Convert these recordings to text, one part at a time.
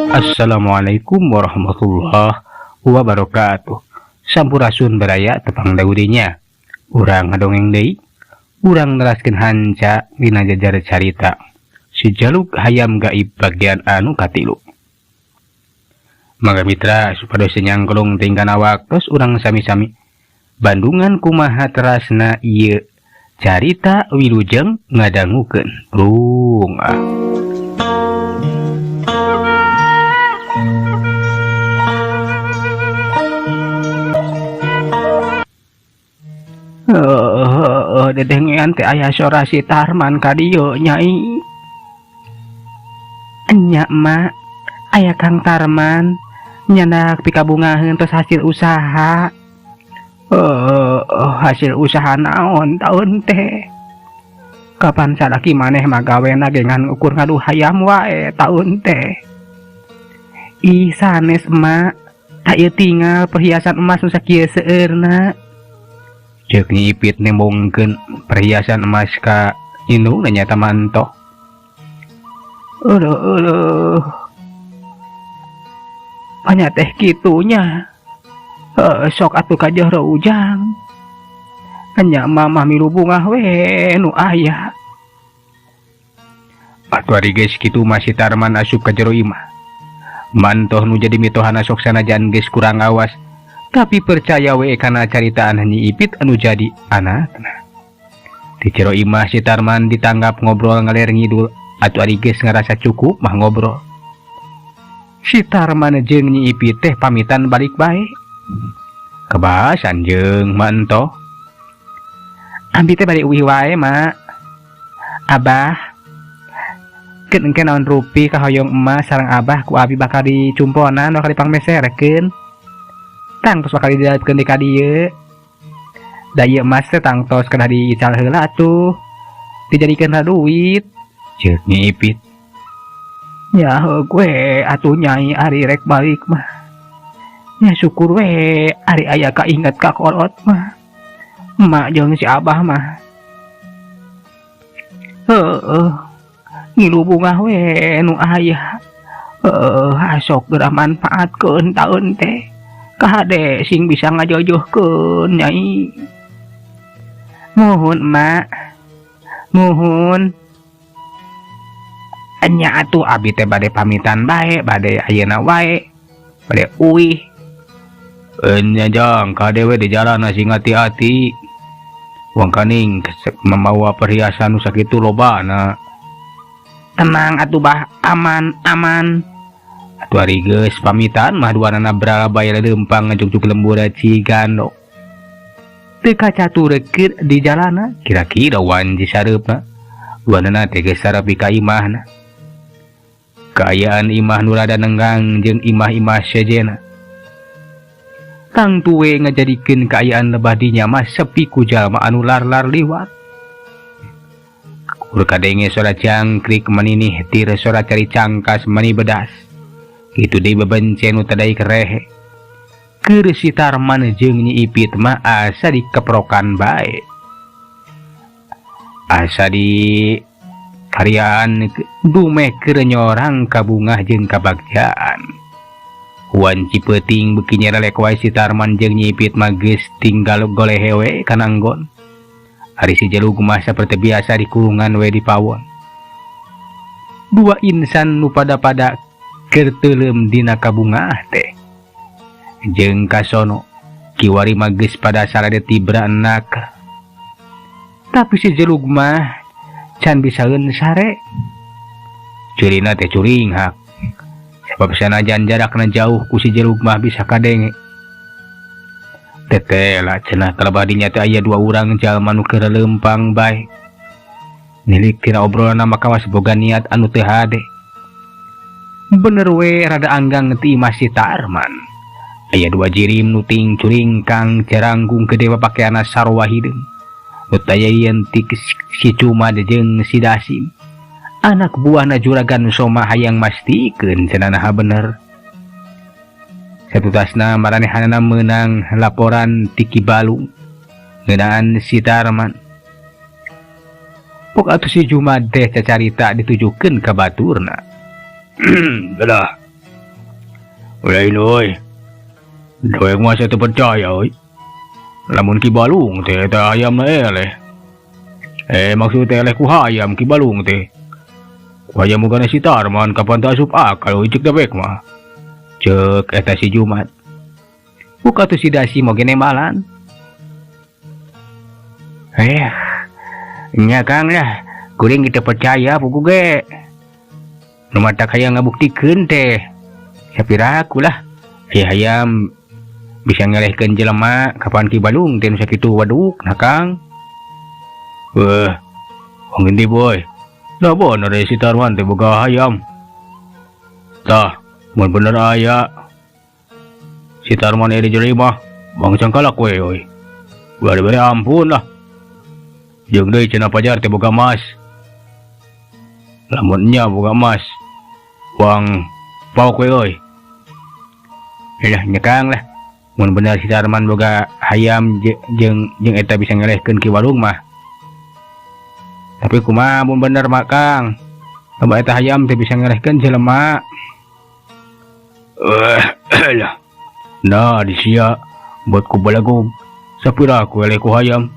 Assalamualaikum warahmatullahi wabarakatuh. Sampurasun baraya tepang daudinya. Urang ngadongeng deui, urang neraskeun hanca dina jajar carita Si Jaluk Hayam Gaib bagian anu katilu. Mangga mitra supados nyangklung tingkana waktos urang sami-sami bandungan kumaha terasna ieu carita wilujeng ngadangukeun. Rung ah. Dedengean teh aya sora si Tarman ka dieu nyai. Enya mak, aya Kang Tarman nyandak pikabungaheun tos hasil usaha. Hasil usaha naon taun teh? Kapan salaki maneh mah gawena ge ngan ukur ngadu hayam wae taun teh. Ih sanes emak, tak ieu tinggal perhiasan emas nu sakieu seueurna. Ceuk Nyi Ipit nembongkeun perhiasan emas ka indungna nyata mantoh. Euleuh euleuh. Banyak teh kitunya. Sok atuh ka jero ujang. Nya mamah milu bungah we nu aya. Atuh ari geus kitu mah si Tarman asup ka jero imah. Mantoh nu jadi mitohana sok sanajan geus kurang awas, tapi percaya we kana caritaan Nyi Ipit anu jadi anakna. Di jero imah si Tarman ditanggap ngobrol ngaler ngidul, atuh ari geus ngarasa cukup mah ngobrol. Si Tarman jeung Nyi Ipit teh pamitan balik bae. Kebasan jeung mantoh. Ambi teh bari uih wae, Mak. Abah, keun engke naon rupi kahoyong emas sareng abah ku abi bakal dicumponan bakal dipangmeserkeun. Tangtos bakal didapkeun di ka dieu. Da ieu emas teh tangtos kedah diical heula atuh. Dijadikeun duit. Ceuk Nyi Ipit. Ya gue atuh nyai ari rek balik mah. Nya syukur we ari aya kainget ka kolot mah. Emak jeung si abah mah. Heueuh. Ngilu bungah we nu aya. Heueuh asok geura manfaatkeun taun teh. Kahade sing bisa ngajojohkeun nyai. Muhun emak. Muhun. Nya atuh abi teh bade pamitan bae, bade ayeuna wae. Bade uih. Enya jang kade we di jalan sing hati-hati. Wong kaning membawa perhiasan nu sakitu lobana. Tenang atuh bah, aman aman. Atuh ari geus pamitan mah duanana bralabay leumpang ngajugjug lembur Cigandok. Teu kacaturekeun di jalana, kira-kira wanci sareupna. Duanana teh geus sarepi ka imahna. Kaayaan imah nu rada nenggang jeung imah-imah sejena. Tangtu we ngajadikeun kaayaan lebah dinya mah sepi ku jalma anu lar-lar liwat. Kur kadenge sora jangkrik maninih tir sora cari cangkas mani bedas. Kitu deui bebencen nu teu daik rehe. Keur si Tarman jeung Nyi Ipit mah asa dikeprokan bae. Asa di karyaan dumeh keur nyorang kabungah jeung kabagjaan. Wanci peuting beuki nyerelek wae si Tarman jeung Nyi Ipit mah geus tinggal golehe we kana nggon. Ari si Jalug mah saperti biasa di kurungan we di pawon. Dua insan nu pada-pada keur teuleum dina kabungah teh. Jeung kasono kiwari mah geus pada sarade tibra enak. Tapi si Jalug mah can bisaeun sare. Curina teh curinghak. Sebab sanajan jarakna jauh ku si Jalug mah bisa kadenge. Teteh lah cenah kalebah dinya teh aya dua urang jalma nu keur leumpang bae. Nilik tina obrolanna mah kawas boga niat anu teu hade. Bener we rada anggang ti imah si Tarman. Aya dua jirim nu ting curingkang caranggung gede papakeanna sarua hideung. Nu taya yen ti si Cuma jeung si Dasim. Anak buahna juragan Soma hayang mastikeun cenah naha bener. Satutasna maranehanana meunang laporan ti Ki Balung ngeunaan si Tarman. Pok atuh si Jumad teh cacarita ditujukeun ka baturna. Lah. Lain euy. Dewek mah saya teu percaya euy. Lamun Ki Balung teh eta hayamna eleh. Eh maksud teh eleh ku hayam Ki Balung teh. Ku hayam bogana si Tarman kapan teu asup akal euy ceuk dewek mah. Ceuk eta si Jumad. Buka tuh si Dasi moge nembalan. Eh, nya Kang lah, kuring kita percaya pugu ge. Nu matak hayang ngabuktikeun teh. Sapiraku lah, aya hayam bisa ngelehkeun jelema kapan Ki Balung teh nu sakitu waduk nah Kang. Wah, wong endi boy. Lah bener si Tarman teh boga hayam. Tah, mun bener aya si Tarman aya di jero imah, bang cangkalak we euy. Ulah dibere ampun lah. Jeung deui cenah Pajar teh boga emas. Lamun nya boga emas, wang paok we euy. Lah nya Kang lah. Mun bener si Tarman boga hayam jeung jeung eta bisa ngelehkeun Ki Balung mah. Tapi kumaha mun bener mah Kang? Loba eta hayam teh bisa ngelehkeun jelema. Lah. Nah di sia buat ku balagog sapira ku eleh ku hayam.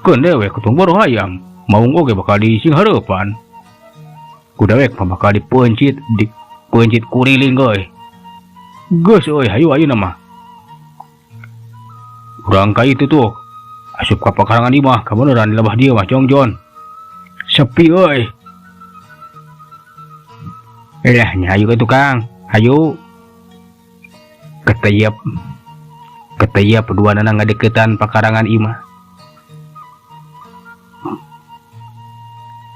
Keun dewek kutung boro hayam, maung oge bakal dising hareupan. Ku dewek mah bakal dipeuncit, dipeuncit kuriling euy. Geus euy hayu ayeuna mah. Urang ka itu tuh asup ka pakarangan imah kabeneran di lebah dieu mah jongjon. Sepi euy. Lah nya hayu ka tukang, hayu. Keteyep. Keteyep duanana ngadeukeutan pakarangan imah.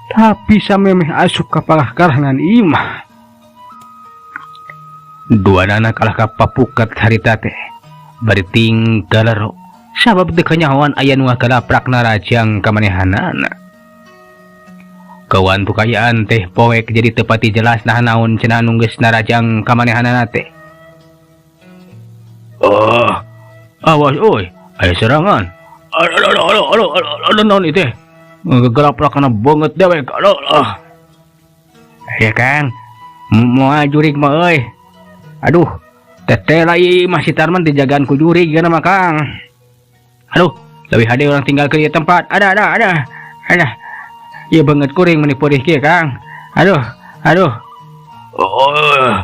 Tapi samemeh asup ka pakarangan imah. Duanana kalah ka papukat harita teh. Bari tinggalero sabab teu kanyahoan aya nu ngagalaprak narajang ka manehanana. Kawan tukayaan teh poek jadi teu pati jelas nah naon cenah nu geus narajang ka manehanana teh. Oh, awas euy, aya serangan. Aduh aduh aduh aduh aduh aduh naon ieu teh? Ngagalaprak kana beungeut dewek. Aduh ah. Ya Kang, moal jurig mah euy. Aduh, teteh lah ieu mah si Tarman dijagaan ku jurig geuna mah Kang. Aduh, leuwih hade urang tinggal ke ieu tempat. Ada ada ada. Ada. Ieu beungeut kuring meuni peurih kieu Kang. Aduh, aduh. Oh,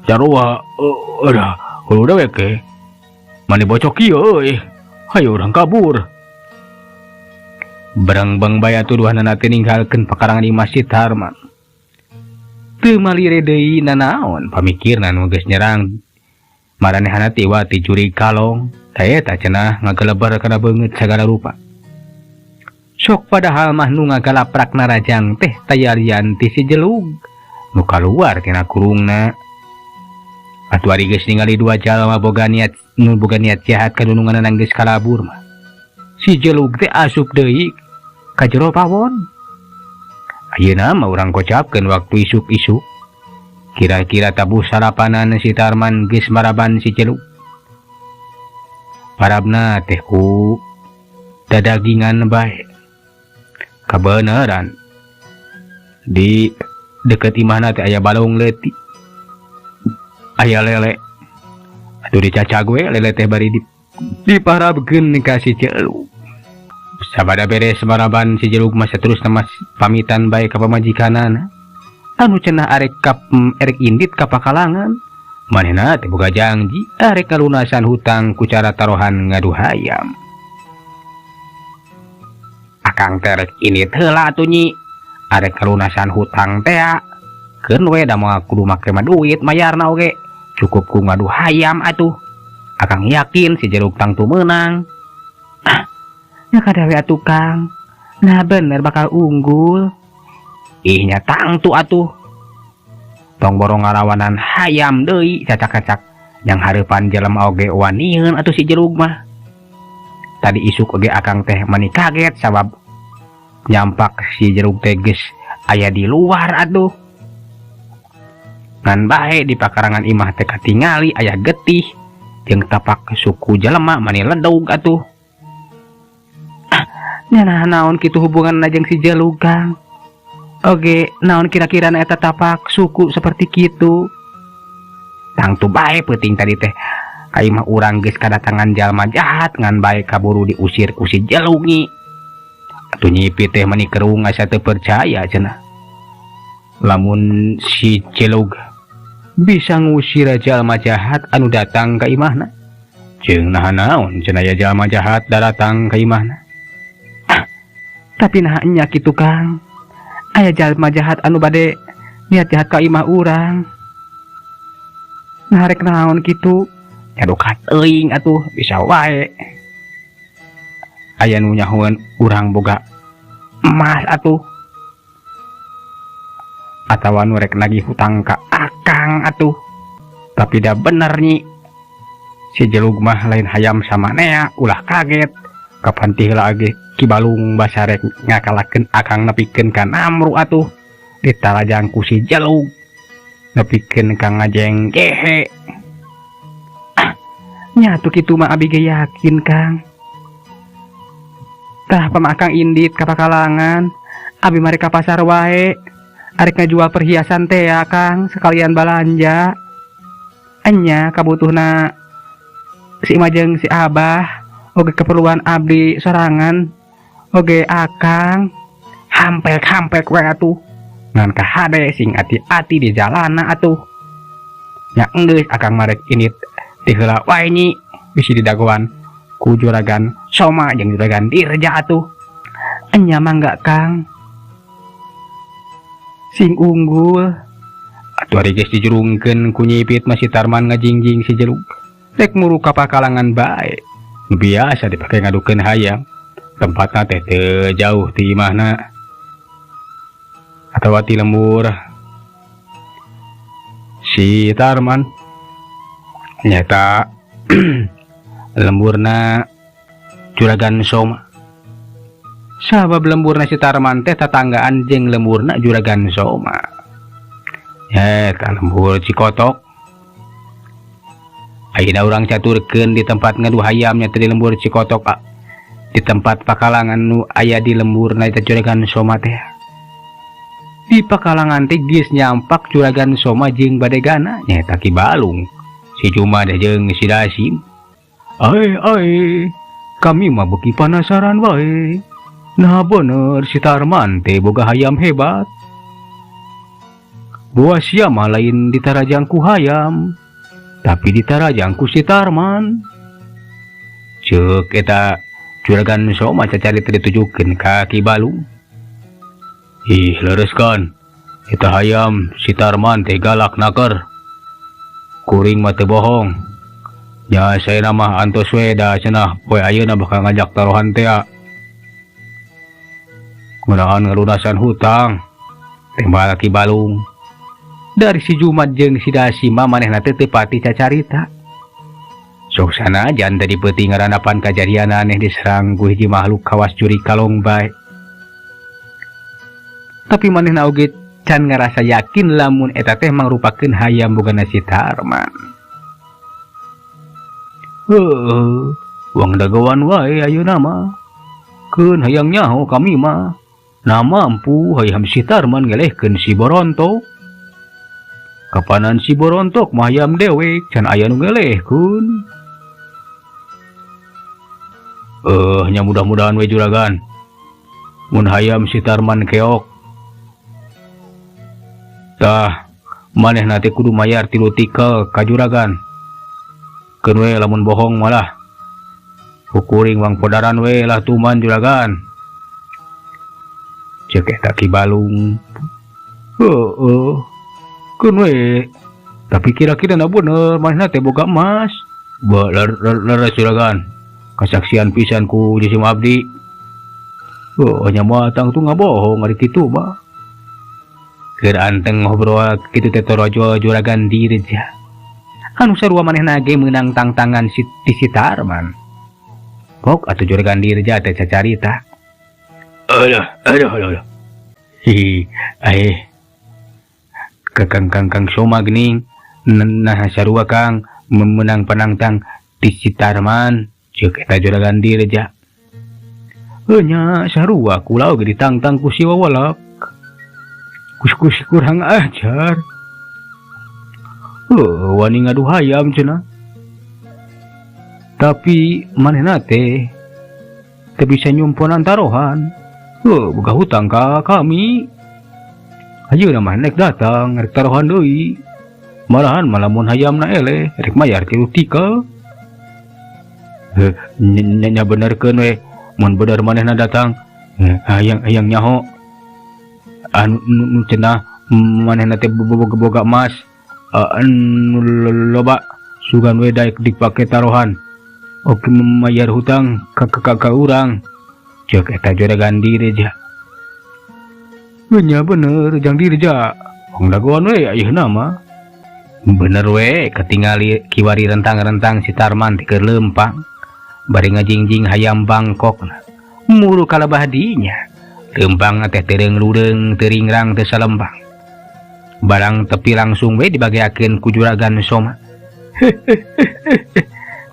sarua. Oh, aduh, hulu dewek ge. Mani bocok kieu euy. Hayu urang kabur. Berengbeng bae atuh duanana teh ninggalkeun pakarangan imah si Tarman. Teu malire deui nanaon pamikirna nu geus nyerang maranehana teh ti jurig kalong. Ta eta cenah ngageleber kana beungeut sagala rupa. Sok padahal mah nu ngagalaprak narajang teh tayalian ti si Jelug nu kaluar tina kurungna. Atuh ari geus ningali dua jalma boga niat nu boga niat jahat ka nununganna geus kalabur mah. Si Jelug teh asup deui ka jero pawon. Ayeuna mah urang kocapkeun waktu isuk-isuk. Kira-kira tabuh salapanan si Tarman geus maraban si Jelug. Parabna teh ku dadagingan bae. Kabeneran di deket imahna teh aya balong leutik. Aya lele. Atuh dicacag we lele teh bari diparabkeun ka si Jelug. Sabada beres maraban si Jelug mah saterusna mah pamitan bae ka pamajikanana. Anu cenah arek kap erek indit ka pakalangan. Manehna teh boga janji arek ngalunasan hutang ku cara taruhan ngadu hayam. Akang teh rek indit heula atuh nyi. Arek ngalunasan hutang teh keun we da moal kudu make mah duit mayarna oge. Cukup ku ngadu hayam atuh. Akang yakin si Jelug tangtu meunang. Ah, nya kadawe atuh Kang. Nah bener bakal unggul. Ih nya tangtu atuh. Tong borong ngarawanan hayam deui cacak-cacak. Yang hareupan jelema oge wanieun atuh si Jelug mah. Tadi isuk oge akang teh mani kaget sabab nyampak si Jelug teh geus aya di luar atuh. Ngan bae di pakarangan imah teh katingali aya getih jeung tapak suku jelema mani ledog atuh. Ah, Nya nah naon kitu hubunganna jeung si Jelug, Kang? Oge naon kira-kira eta tapak suku seperti kitu? Tangtu bae peuting tadi teh ka imah urang geus kadatangan jalma jahat, ngan bae kaburu diusir ku si Jelug, Nyi. Atuh Nyi Ipit teh mani kerung asa teu percaya cenah. Lamun si Jelug bisa ngusir jalma jahat anu datang ka imahna. Jeung naha naon cenah ya jalma jahat datang ka imahna. Ah, tapi naha nya kitu, Kang? Aya jalma jahat anu bade niat jahat ka imah urang. Nah, rek naon kitu? Ya duka teuing atuh, bisa wae. Aya nu nyahoeun urang boga emas atuh. Atawa nu rek nagih hutang ka akang atuh. Tapi da bener, Nyi. Si Jelug mah lain hayam samanea, ulah kaget. Kapan ti heula ge Ki Balung basa rek ngakalakeun akang nepikeun ka namru atuh. Ditarajang ku si Jelug. Nepikeun ka ngajeng gehe. Ah, nya atuh kitu mah abi ge yakin, Kang. Tah, pama akang indit ka pakalangan, abi mah rek ka pasar wae. Arek ngajual perhiasan teh ya, Kang, sekalian balanja. Enya kabutuhna si Ima jeung si Abah, oge keperluan abdi sorangan, oge akang. Hampek-hampek we atuh. Ngan kahade sing ati-ati di jalana atuh. Nya enggeus, akang mah rek indit ti heula wae, Nyi, bisi didagoan ku Juragan Soma jeung Juragan Dirja atuh. Enya mangga, Kang. Sing unggul. Atuh ari geus dijurungkeun ku Nyi Ipit mah si Tarman ngajingjing si Jelug. Rek muru ka pakalangan bae. Nu biasa dipake ngadukeun hayam. Tempatna teh teu jauh ti imahna. Atawa ti lembur. Si Tarman nyata lemburna Juragan Soma. Sabab lemburna si Tarman teh tatanggaan jeung lemburna Juragan Soma. Eta lembur Cikotok. Ayeuna urang caturkeun di tempat ngadu hayamnya teh di lembur Cikotok, ah. Di tempat pakalangan nu aya di lemburna eta Juragan Soma teh. Di pakalangan teh geus nyampak Juragan Soma jeung badegana nyaeta Ki Balung. Si Jumad jeung si Dasim. Ae ae, kami mah beuki panasaran wae. Nah, bener si Tarman teh boga hayam hebat. Boa sia mah lain ditarajang ku hayam, tapi ditarajang ku si Tarman. Ceuk eta Juragan Soma cacarita ditujukeun ka Ki Balung. Ih, leres kan. Eta hayam si Tarman teh galak naker. Kuring mah teu bohong. Nya saya mah antos we da cenah poe ayeuna bakal ngajak taruhan teh ngeunaan ngalunasan hutang. Tembal Ki Balung. Dari si Jumat jeung si Dasim mah manehna teh teu pati cacarita. Sok sanajan tadi peuting ngarandapan kajadian aneh diserang ku hiji makhluk kawas jurig kalong bae. Tapi manehna oge can ngarasa yakin lamun eta teh mangrupakeun hayam bogana si Tarman. Heuh, wang dagoan wae ayeuna mah. Keun hayang nyaho kami mah. Nah, mampu hayam si Tarman ngelehkeun si Borontok. Kapanan si Borontok mah hayam dewek can aya nu ngelehkeun. Eh, nya mudah-mudahan we, Juragan. Mun hayam si Tarman keok. Tah, manehna teh kudu mayar 3 tikel ka juragan. Keun we lamun bohong malah. Ku kuring wang podaran we lah tuman, Juragan. Ceuk eta Ki Balung. Heeh. Keun we. Tapi kira-kira na bener manehna teh boga emas. Ba leres, Juragan. Kasaksian pisan ku jisim abdi. Oh, nya mah tangtu ngabohong ari kitu mah. Keur anteng ngobrol kitu teh torojol Juragan Dirja. Anu sarua manehna ge meunang tangtangan si ti si Tarman. Pok atuh Juragan Dirja teh cacarita. Aduh, aduh, aduh, aduh. Hihi, eh. Kang Kang Kang Soma geuning nah sarua, Kang, meunang panangtang ti si Tarman, ceuk eta Juragan Dirja. Heuh nya sarua kula oge ditangtang ku si wawalak. Kus-kus kurang ajar. Heuh wani ngadu hayam cenah. Tapi manehna teh teu bisa nyumponan tarohan. Heuh boga hutang ka kami. Ayeuna mah rek datang rek tarohan deui. Malahan mah lamun hayamna eleh rek mayar 3 tikel. Heuh nya benerkeun we mun bener manehna datang hayang hayang nyaho anu nu cenah manehna teh boga emas anu loba sugan we daek dipake tarohan. Oke mayar hutang ka ka ka urang. Ceuk eta juragan Dirja. Nya bener jang Dirja. Hong dagoan we ayeuna mah. Bener we katingali kiwari rentang-rentang si Tarman teh keur leumpang. Bari ngajingjing hayam Bangkok. Muru kalebah dinya. Leumpang teh teureung lureung teu ringrang teu salembang. Barang tepi langsung we dibageakeun ku juragan Soma.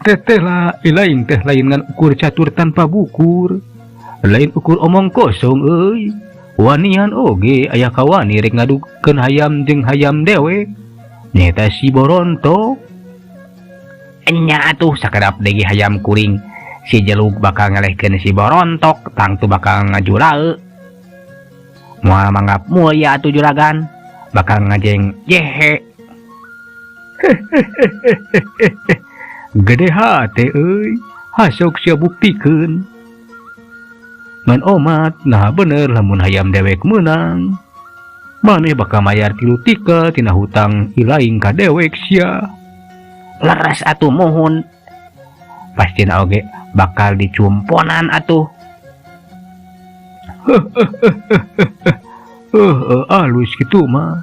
Teteh lah, lain teh lain ngan ukur catur tanpa bukur. Lain ukur omong kosong euy. Wanian oge aya kawani rek ngadukeun hayam jeung hayam dewek. Nyaeta si Boronto. Enya atuh sakedap deui hayam kuring. Si Jelug bakal ngalehkeun si Borontok, tangtu bakal ngajulae. Moal manggap mulia atuh juragan, bakal ngajeng jehe. Gede hate euy, hasok sia buktikeun. Ngan omat, nah bener lamun hayam dewek meunang. Maneh bakal mayar 3 tikel tina hutang ilaing ka dewek sia. Leres atuh muhun. Pastina oge bakal dicumponan atuh. Alus kitu mah.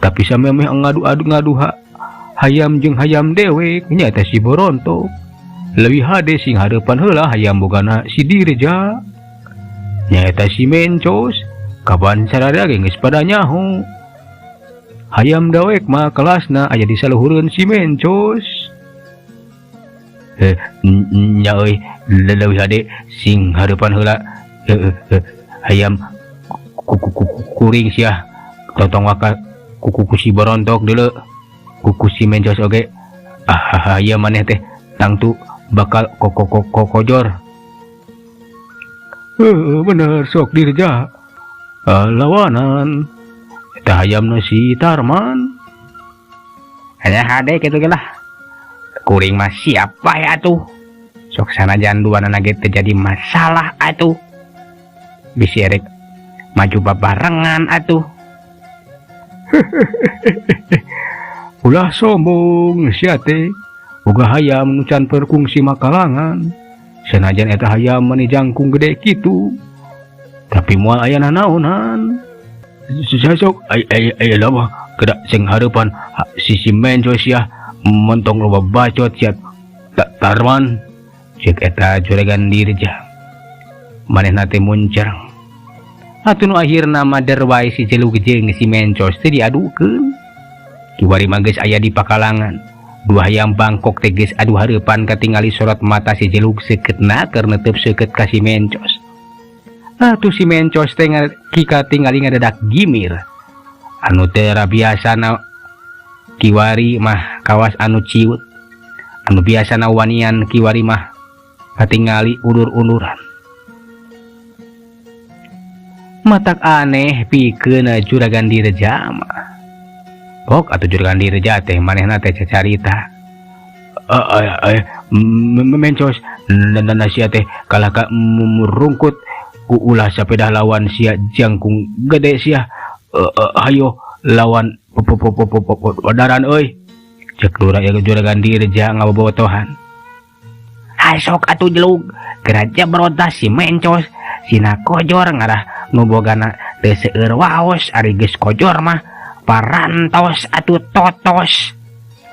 Tapi samemeh ngadu-adu ngadu hayam jeung hayam dewek nyaeta si Boronto. Leuwih hade sing hareupan heula hayam bogana si Dirja. Nyaeta si Mencos. Kapan sararea ge geus pada nyaho. Hayam dewek mah kelasna aya di saluhureun si Mencos. Nya euy leuwih hade sing hareupan heula hayam kuring sia. Tong waka kuku si Borontok deuleu. Kuku si Mencos oge. Ah, ieu maneh teh tangtu bakal kokojor. Heuh, bener sok Dirja. Lawanan. Eta hayamna si Tarman. Hanya hade kitu ge lah. Kuring mah siap bae atuh. Sok sanajan duanana ge teu jadi masalah atuh. Bisi erek maju babarengan atuh. Ulah sombong sia teh. Boga hayam nu can perkungsi makalangan. Sanajan eta hayam mani jangkung gede kitu. Tapi moal aya nanaonan. Sesok ai ai ai lama kedak sing hareupan sisi Mencos sia montong loba bacot sia Tarman. Ceuk eta juragan Dirja. Manehna teh muncereng. Atuh nu akhirna mah derwai si Jelug jeung si Mencos teh diadukeun. Kiwari mah geus aya di pakalangan. Dua hayam Bangkok teh geus adu hareupan katingali sorot mata si Jelug seukeutna keur neuteub seukeut ka si Mencos. Atuh si Mencos teh katingali ngadedak gimir. Anu teu biasana kiwari mah kawas anu ciut. Anu biasana wanian kiwari mah katingali ulur-uluran. Matak aneh pikeun juragan Dirja mah. Pok atuh juragan Dirja teh manehna teh cacarita. Mencos nana sia teh kalah ka murungkut ulah sapedah lawan sia jangkung gede sia. Hayo lawan padaran euy. Ceuk lurah ya juragan Dirja ngabobotohan. Hasok atuh jelug geraja berontas si Mencos sina kojor ngarah nu bogana teu seueur waos ari geus kojor mah parantos atuh totos.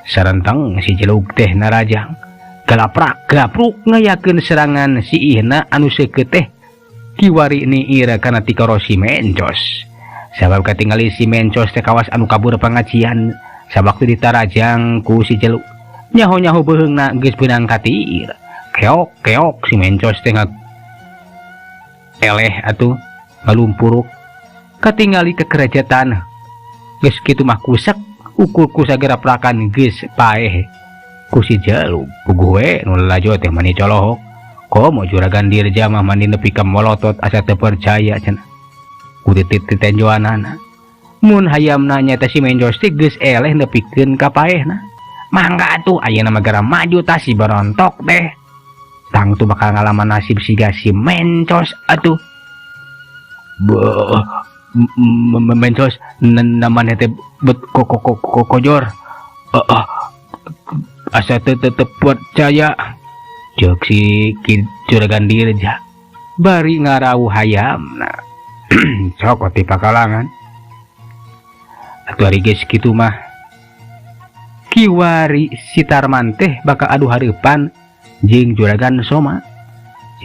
Sarenteng si Jelug teh narajang galaprak gapruk ngayakeun serangan si ihna anu seukeut teh kiwari niir kana tikoro si Mencos. Sabab katingali si Mencos teh kawas anu kabur pangajian sawaktu ditarajang ku si Jelug. Nyaho-nyaho beuheungna geus beunang katiir. Keok-keok si Mencos teh Eleh atuh ngalumpuruk katingali kekerejatan geus kitu mah kusak ukur ku sagara prakan geus paeh ku si Jelug. Puguh we nu lalajo teh mani colohok. Komo Juragan Dirja mah mani nepi ka molotot asa teu percaya cenah. Ku dititenjoanana. Mun hayamna nyaeta si Mencos teh geus eleh nepikeun ka paehna. Mangga atuh ayeuna mah gara maju tah si Berontok teh. Tangtu bakal ngalaman nasib siga si Mencos atuh. Beuh, Mencos namanya teh bet kojor. Asa teu teu percaya. Ceuk si Juragan Dirja bari ngarauh hayamna. Cokot di pakalangan. Atuh ari geus kitu mah kiwari si Tarman teh bakal adu hareupan jeung Juragan Soma.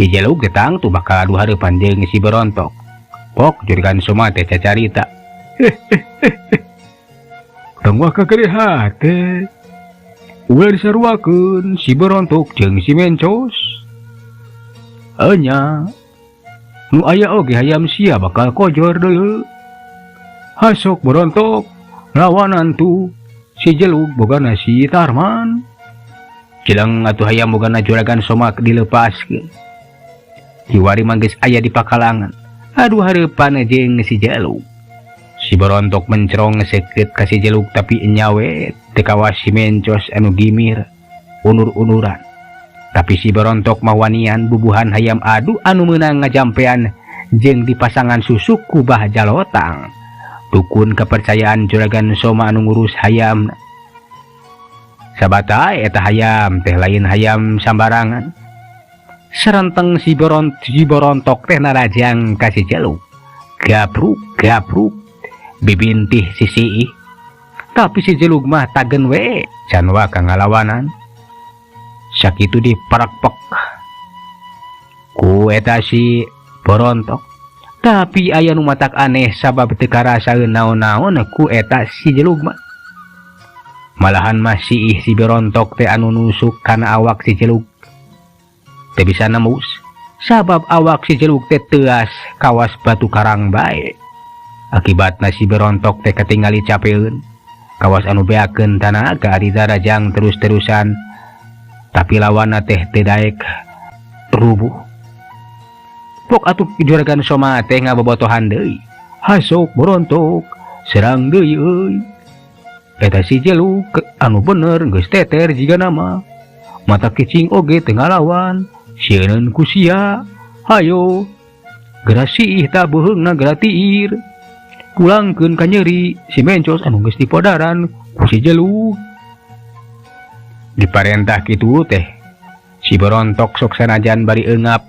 Si Jelug teh tangtu bakal adu hareupan jeung si Berontok. Pok Juragan Soma teh cacarita. Tong waka gede hate. Ulah disaruakeun si Berontok jeung si Mencos. Enya nu aya oge hayam sia bakal kojor deuleu. Hasok Berontok lawanan tuh si Jelug bogana si Tarman. Jeleng atuh hayam bogana Juragan Soma dilepaskeun. Kiwari mah geus aya di pakalangan. Aduh hareupan jeung si Jelug. Si Berontok mencerong seukeut ka si Jelug tapi nyawe teu kawas si Mencos anu gimir unur-unuran. Tapi si Berontok mah wanian bubuhan hayam adu anu meunang ngajampean jeung dipasangan susuk ku Bah Jalotang. Dukun kepercayaan Juragan Soma anu ngurus hayam. Sabata eta hayam teh lain hayam sambarangan. Serenteng si Berontok teh narajang ka si Jelug. Gabruk gabruk bibintih si siih. Tapi si Jelug mah tagen we can waka ngalawanan. Sakitu diparekpek ku eta si Berontok. Tapi aya nu matak aneh sabab teu karasaeun naon-naon ku eta si Jelug mah. Malahan mah siih si Berontok teh anu nusuk kana awak si Jelug. Teu bisa nembus sabab awak si Jelug teh teuas kawas batu karang bae. Akibatna si Berontok teh katingali capeun. Kawas anu beakeun tanaga ari darajang terus-terusan. Tapi lawanna teh teu daek rubuh. Pok atuh Juragan Soma teh ngabobotohan deui. Hasok Berontok serang deui euy. Eta si Jelug anu bener geus teter jigana mah. Mata kicing oge teu ngalawan. Sieun ku sia. Hayo. Geura siih tah beuheungna geura tiir. Pulangkeun ka nyeri si Mencos anu geus dipodaran ku si Jelug. Diparentah kitu teh si Berontok sok sanajan bari eungap.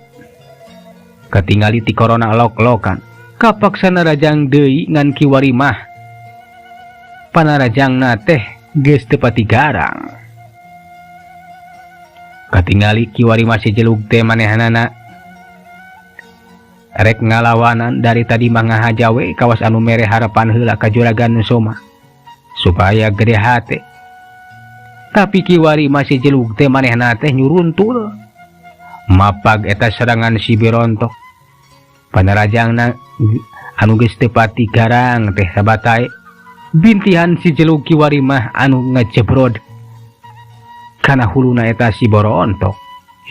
Katingali ti korona lok-lokan. Kapaksa narajang deui ngan kiwari mah. Panarajangna teh geus teu pati garang. Katingali kiwari mah si Jelug teh manehanana rek ngalawanan dari tadi mah ngahaja we kawas anu mere harapan heula ka Juragan Soma supaya gede hate. Tapi kiwari mah si Jelug teh manehna teh nyuruntul. Mapag eta serangan si Berontok. Panarajangna anu geus teu pati garang teh sabatae. Bintihan si Jelug kiwari mah anu ngejebrod kana huluna eta si Berontok.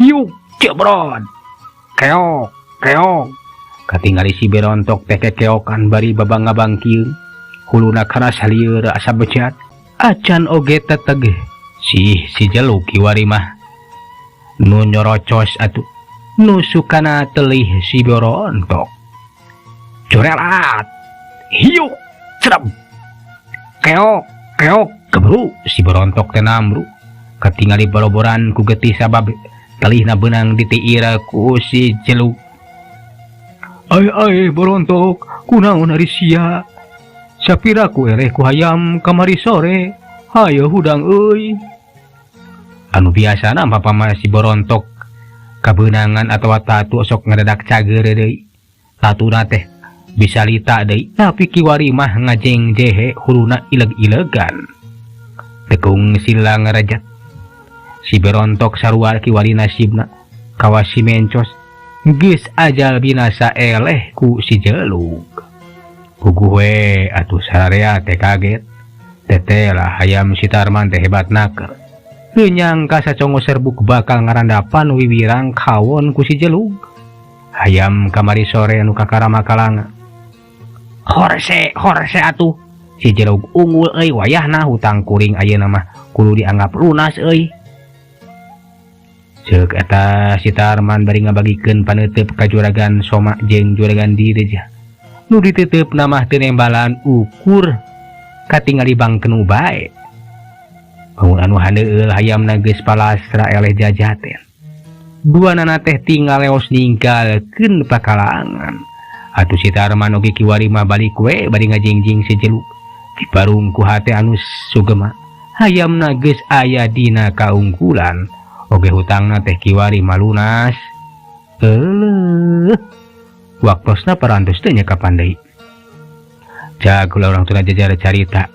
Hiuk jebrod. Keok keok. Katingali si Berontok teh kekeokan bari babang-ngabangkieun. Huluna karas lieur asa bejat. Acan oge teteg. Si Jelug kiwari mah nu nyorocos atuh nusuk kana telih si Berontok. Corelat. Hiuk cerem. Keok keok gebru si Berontok teh namru. Katingali boroboran ku getih sabab telihna beunang ditiir ku si Jelug. Ai ai Berontok, kunaon ari sia? Sapira ku eleh ku hayam kamari sore. Hayo hudang euy. Anu biasana mah pama si Berontok kabeunangan atawa tatu sok ngadadak cager deui. Tatuna teh bisa lita deui, tapi kiwari mah ngajeng jehe huluna ileg-ilegan. Tekung sila ngarejat. Si Berontok sarua kiwari nasibna kawas si Mencos. Geus ajal binasa eleh ku si Jelug. Puguh we atuh sararea teh kaget. Teteh lah hayam si Tarman teh hebat naker. Teu nyangka sacongo serbuk bakal ngarandapan wiwirang kawon ku si Jelug. Hayam kamari sore anu kakara makalanga. Horse, horse atuh. Si Jelug unggul euy wayahna, hutang kuring ayeuna mah kudu dianggap lunas euy. Ceuk eta si Tarman bari ngabagikeun paneuteup ka Juragan Soma jeung Juragan Dirja. Nu diteuteup mah teu nembalan, ukur katingali bangkenu bae. Bangun anu handeueul hayamna geus palasra eleh jajaten. Duanana teh tinggal leos ninggalkeun pakalangan. Atuh si Tarman oge kiwari mah balik we bari ngajingjing si Jelug. Diparung ku hate anu sugema. Hayamna geus aya dina kaunggulan. Oge hutangna teh kiwari mah lunas. Euleuh. Waktosna parantos teh nya, kapan deui. Cag urang tuna jajar carita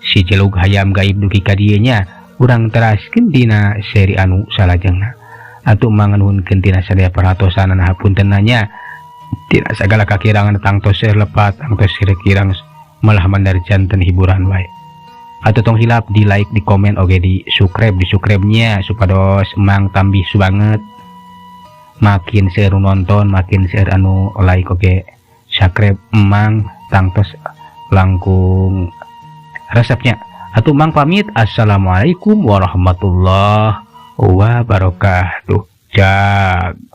si Jelug hayam gaib dugi ka dieu nya, urang teraskeun dina seri anu salajengna. Atuh manganuhunkeun tina sadaya perhatosan, hapunten nya tina sagala kakirangan. Tangtos lepat, tangtos kirang, malah mandar janten hiburan wae. Atau tong hilap di like, di komen, oke di subscribe, di subscribe nya supados emang tambih banget, makin seru nonton, makin seru anu like, oke subscribe. Emang tangtos langkung resepnya. Atau mang pamit, assalamualaikum warahmatullahi wabarakatuh. Jag.